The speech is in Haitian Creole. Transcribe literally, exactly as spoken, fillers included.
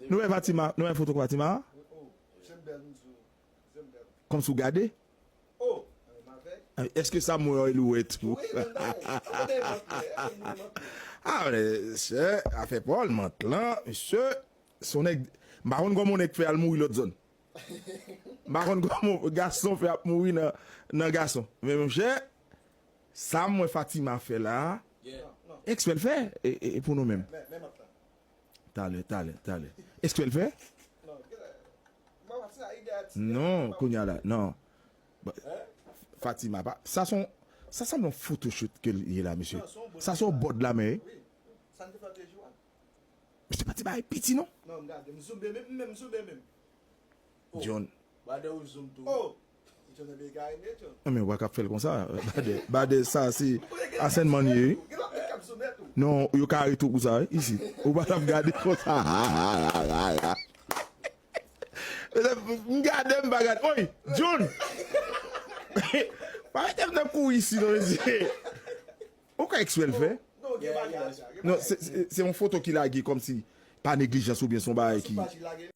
Nou wè Fatima, nou wè foto Fatima? Kòmsi w gade? Èske sa m wè yo louwe tou? Ah, mesye, afè Paul Mant lan, mesye, se yon nèg, m pa konn kòman yon nèg fè al mouri lòt zòn. M pa konn kòman gason fè ap mouri nan, nan gason. Men mesye, sa m wè Fatima fè la, eksprè l fè, e, e, e pou nou menm. Talè, talè, talè. Eksprè l fè? Non, kounye a la, non. Ba- Fatima, pa, sa son, sa sanble yon photoshoot ke l ye la, mesye. Sa son bòd la, men. Misye pa ti bagay piti, non. John. Non, men w pa ka fè l konsa. Bade, bade sa, se asènman li ye, wi. Non, yo ka arete w pou sa, wi, isi. Ou pa t ap gade konsa. M gade, m pa gade. Oy, John! Pa mete m nan kou isi, non, mesye. Ou ka eksprè l fè? Non, se, se, se yon foto ki lage kòmsi pa neglijans oubyen se yon bagay ki